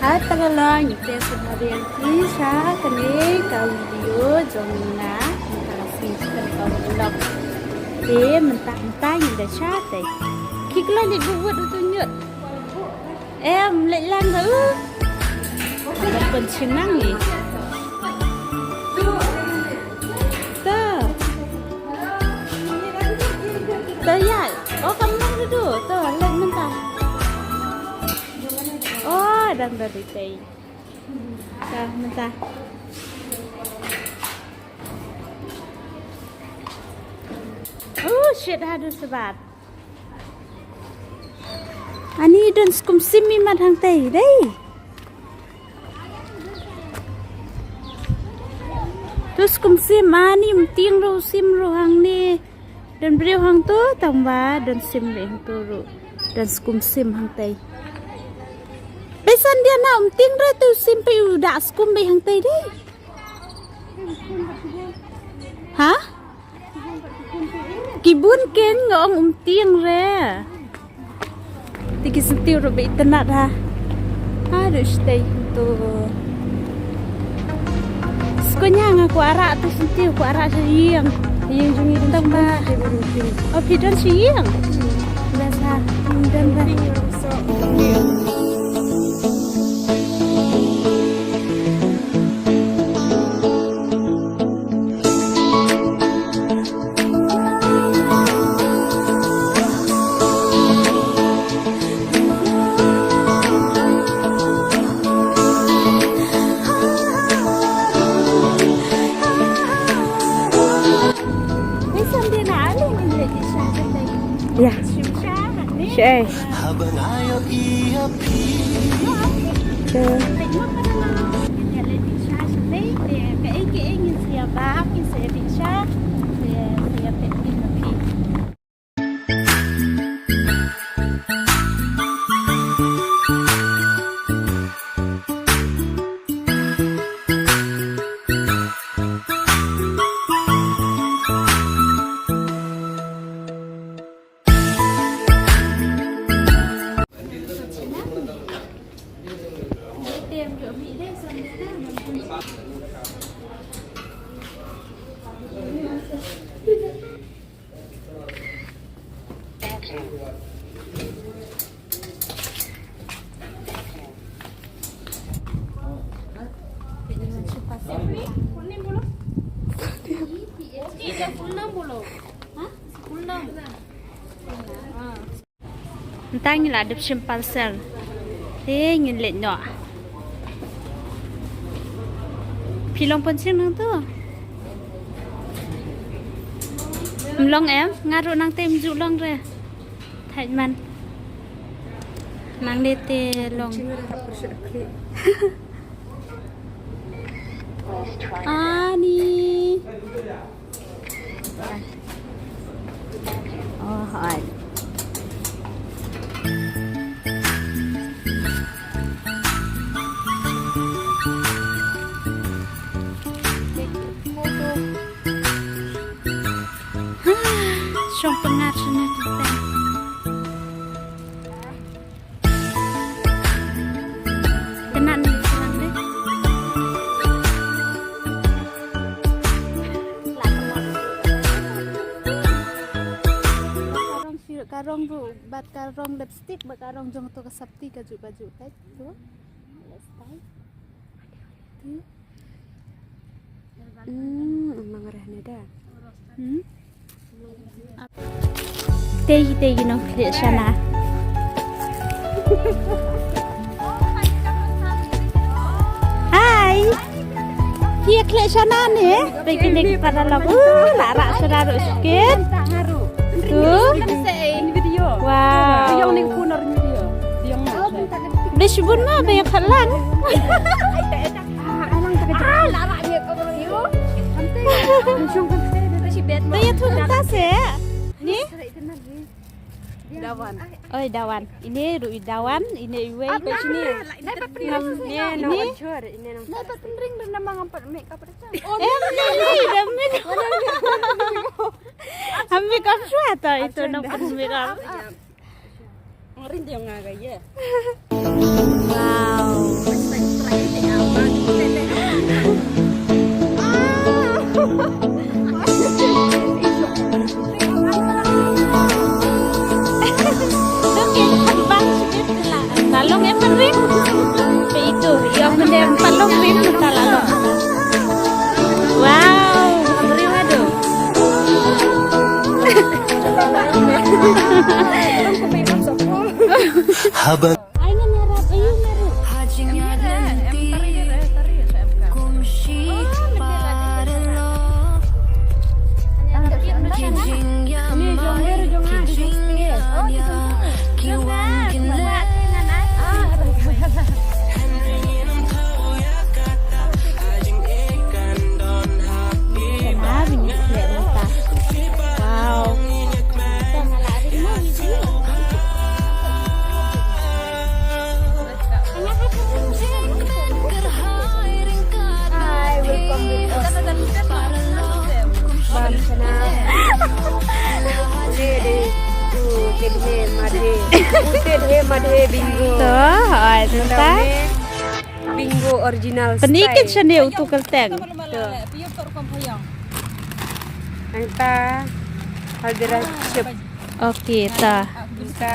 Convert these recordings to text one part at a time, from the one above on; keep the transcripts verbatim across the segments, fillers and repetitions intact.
At tang la ngi te sa ma riang ki sha kane ka video jong nga, ka sing sha kane ka vlog. Te mynta mynta ngi da sha te. Ki kla ni bu wut u tu nyut. Em lek lang da u. Ada pun chinang ni. Ta. Ta ya. Oh kam lang du. Ta lek mynta. Oh dan da di tei. Ta mynta. Oh shit hadu sebat. Ani don skum sim mi mat hang tei dei. Tu skum sim ani mting ru sim ru hang ni. Don briew hang tu tang ba don sim ri hang tu ru. Don skum sim hang tei. Pesan dia na mting ru tu sim pe u da skum be hang tei dei. Ha? Ki bun ken nga ong um tieng re. Ti ki senti ro be itynnat ha. Ha du shtei tu. Skonya nga ku ara tu senti ku ara shi yeng. Yeng jung i tang ba. O phi don shi yeng. Biasa. Don ba. Ya. Shai. Nta ngi la dep shim parcel. Te ngin leit noh. Phi long pynshing nangtu? Ym long em? Nga ruh nangte ym ju long re. Thait man. Nangne te long. Ani. Oh, hoi. Shong pyngat shane tete. Kena ni selang deh. Karong sirup, karong ruh, bad karong lipstick, bad karong jong tu ka sopti ka juh ka juh, right? Tu. Let's try. Tu. Hmm, emang reh ne da. Hmm? Tei tei nongkhleh shana. Hai. Ki khleh shana ne? Tei ki ne ki para lagu la rak shana ruh sikit. Tu. Wow. Dei shibun ma ba ïa khat lang. Ba ïa thu mynta se. Ni? Dawan. Oi dawan. Ine ruh i dawan, ine iwei. Apa sini? Nai pat pynring. Nai pat pynring dan nama ngam pat make up. Eh, ni ni dah make up. Am make up shwa ta itu nampak make up. Wow. Lalong em rim. Pe itu, ïa mene palong rim ta lalong. Wow, rim aduh. Haba. Ai ngan nyarap, ayu nyarap. Wow. Hi, welcome with us. Bam sana. Dede, u tedhe madhe. U tedhe madhe bingo. To, oi, to ta. Bingo original style. Pynïkit shane utu kyrteng. To. Nangta Haldiram ship. Okay, ta. Nangta.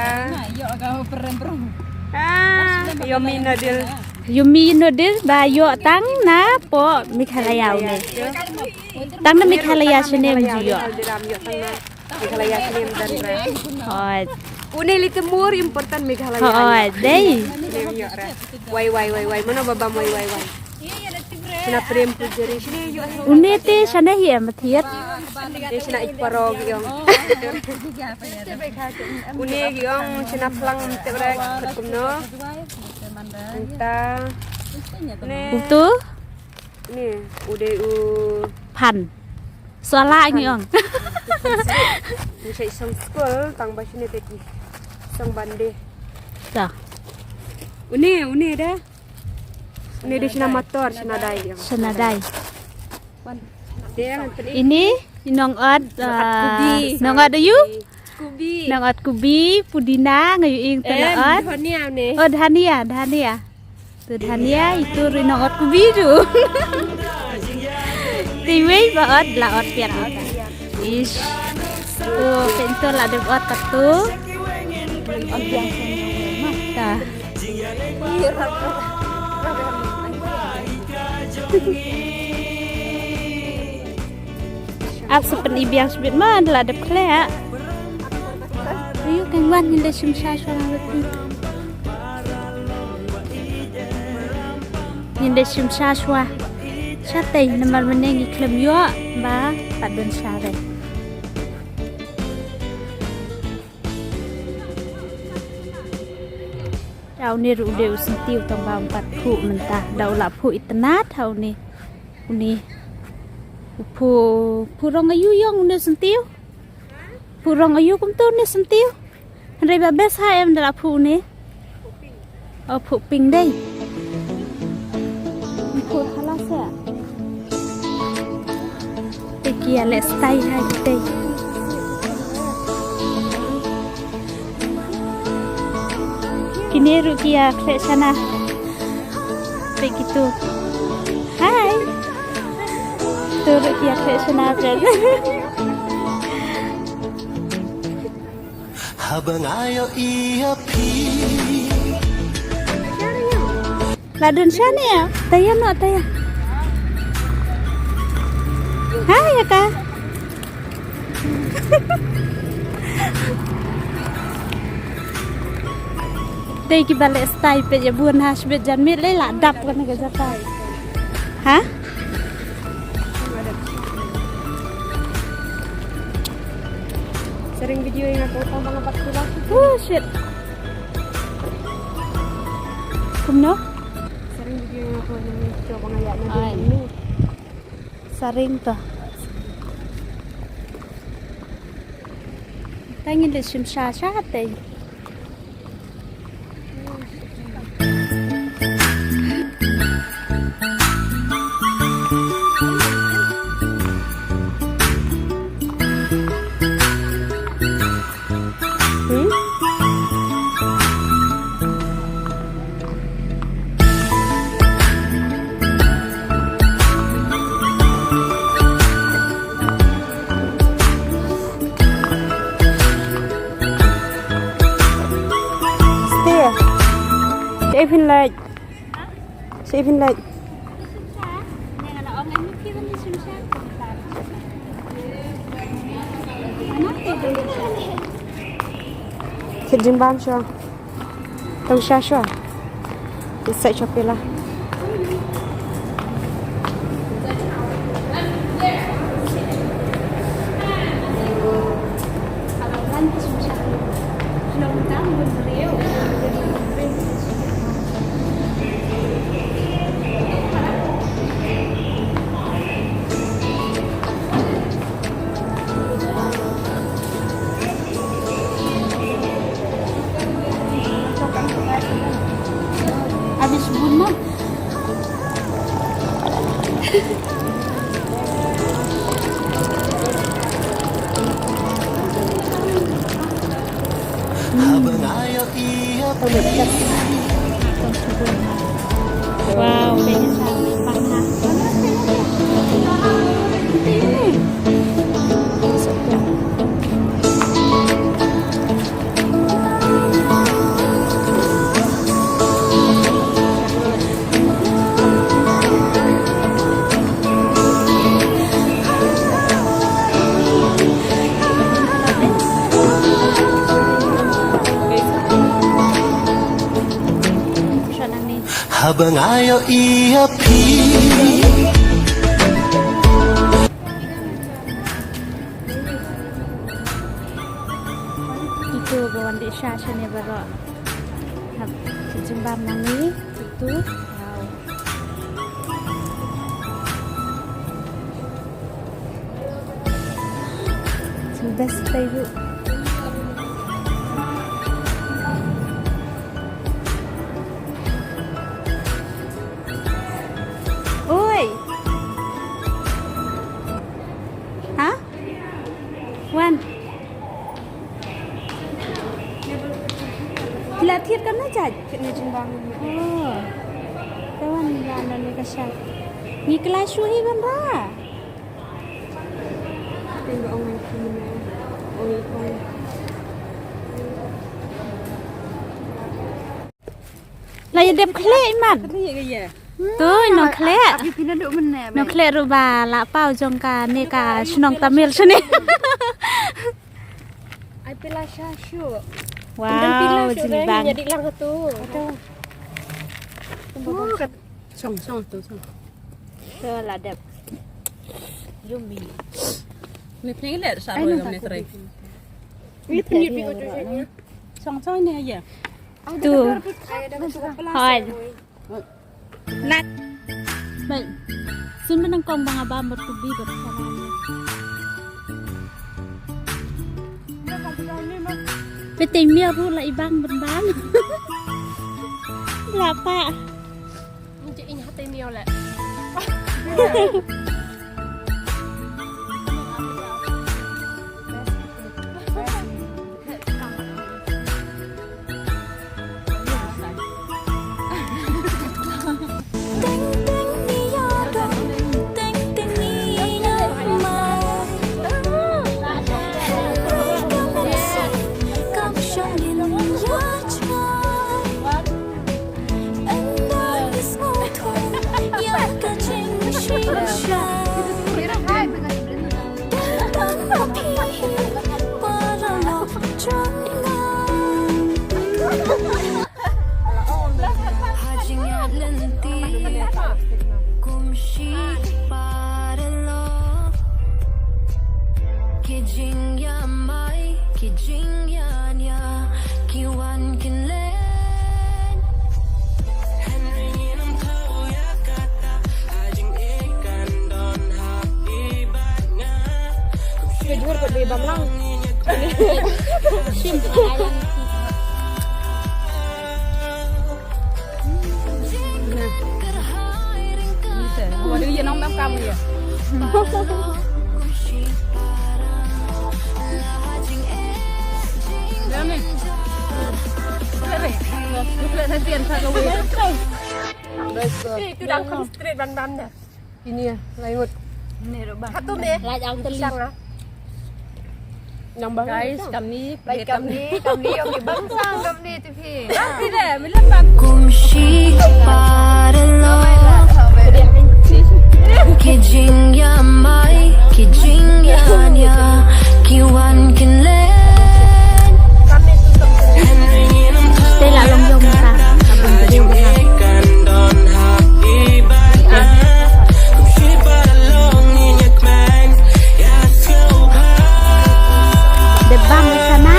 Ah, yummy noodle. Yummy noodle ba ïoh tang na poh Meghalaya une. Tang na Meghalaya shane ym ju ïoh. Haldiram ïoh tang na Meghalaya shane ym don re. Hooid. Une lite more important Meghalaya. Hooid, dei. Shane ym ïoh re. Wai, wai, wai, wai. Mano ba bam wai, wai, wai. Shana prem pujari. Shane ïoh re. Une te shane hi em thiat. Te shana ik parog ïong. Une ïong shana phlang te re kumno. Nangta. Ne. Utu? Ne, u dei u phan. Sala ngi ong. Ngi shait song skul tang ba shine te ki song bande. Ta. Une, une da. Une dei shana motor, shana dai ïong. Shana dai. Dei, ini nong ot, ah, nong ot ayu? Kubi. Nong ot kubi, pudina, nga ïohi ïing te la ot. Dhania ne. Oh, dhania, dhania. Tu dhania, itu ri nong ot kubi tu. Te iwei ba ot, la ot piat. Ish. Tu, pintu la dep ot katu. Ta. Ap sa pyni biang shibit ma, da la dep khleh. Ayu, kan wan ngin da shim sha shuwa lang. Ngin da shim sha shuwa. Shatei namar mynne ngi khlem ïoh ba pat don sha re. Da une ruh u dei u syntiew tang ba um pat phuh mynta. Da u la phuh itynnat ha une. Une. U phuh, phuh rong ayu ïong une syntiew. Phuh rong ayu kumto une syntiew. Hynrei ba best ha em da la phuh une. O phuh pink dei. Phuh thala se. Te ki ïa leh style ha ki tei. Kine ruh ki ïa khleh shana. Te kitu. Hai. Tu ruh ki ïa khleh shana friend. Haba nga ïohi ïa phi. La don shane ïa. Taya no taya. Hai ïa ka. Dei kiba leh style peit ïa bun ha shibit jan miet lei la dap kane ka jaka. Ha? Sharing video ïa nga ko tang ba nga pat pula. Oh shit. Kumno? Sharing video ïa nga ko tang ba nga ïa na. Ai. Sharing to. Tang ngin da shim sha sha te. Hmm? Shaei phin leit? Shaei phin leit? Thied jingbam shuwa. Tong sha shuwa. Phi sait shuwa phi la. Habis bunuh. Wow, kayaknya sama. Haba nga ïohi ïa phi. Itu ba wan dih sha shane baroh. Hap jingbam nangne itu. Wow. It's the best flavor. Oi. Ha? Wan. Phi la thied kamne, Jait? Thied ne jingbam. Oh. Te wan ïa nane ka shai. Ngi kylla shuh hi ban ra. La ïa dep khleh imat. Khleh ka ïa. Tu nongkhleh. Ap ïa phi naduh mynne. Nongkhleh ruh ba la paw jong kane ka shnong Tamil shane. Ai phi la sha shuh. Wow, phi la shuh, jingbam. Ïa dih lang tu. Song song tu song. Tu la dep. Yummy. Ni phi ngi leh sa ro yom ne tre. Ni phi ngi phi ko tu. Song song ne ïa. Tu. Hoi. Nat. Baik. Sin ba nang kong ba nga bam bad kubi bad salam. Pete miaw ruh la i bang ban bam. La pa. Nje in hate miaw le. Ha jingïaid lynti kum shi para lok. Ki jingïamai, ki jingïania, ki wan kin len. Hynrei ngim thaw ïa kata, ha jingïeit kan don ha phi bad nga. Ka jhur ka dei bam lang. Shim ka ayang. Wa dei ïa nong bam kam ïa. Ïa ni. Kre. Kre na tian sa ka wi. Best. Eh, itu dah come straight bam bam dah. Ini ya, langut. Ini dah bam. Satu deh. Lai ang teli. Pisang ah. Nang baru. Guys, kam ni, kam ni, kam ni, kam ni, kam ni, bang sang kam ni tu phi. Phi de, bilang bang. Kum shi paralok ki jingïamai, ki jingïania, ki wan kin len. Te la long yong ta. De bang sana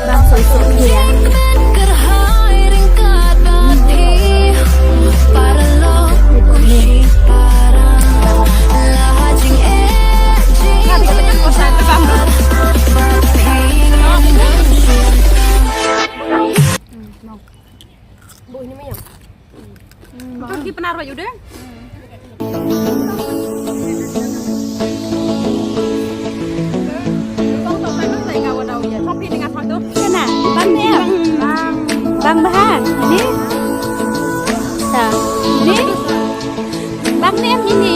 bang soi soi dia. Bau ini mayam. Kau ki penar baju deh. Kau tak pernah saya kau tahu ya. Tapi dengan satu. Sana, bang ni. Bang bahang. Ni. Sa. Ni. Bang nem ini.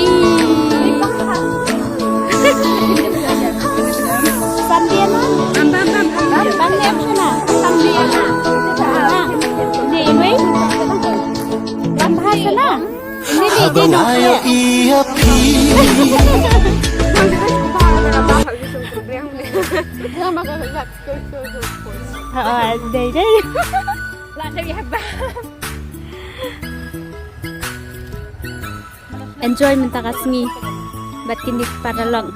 Sambian. Bang nem sana. Sambian. Ni ini. Bang bahasa na. Ini di di no. Ha, dei dei. Enjoy mynta ka sngi bad kine ki paralok.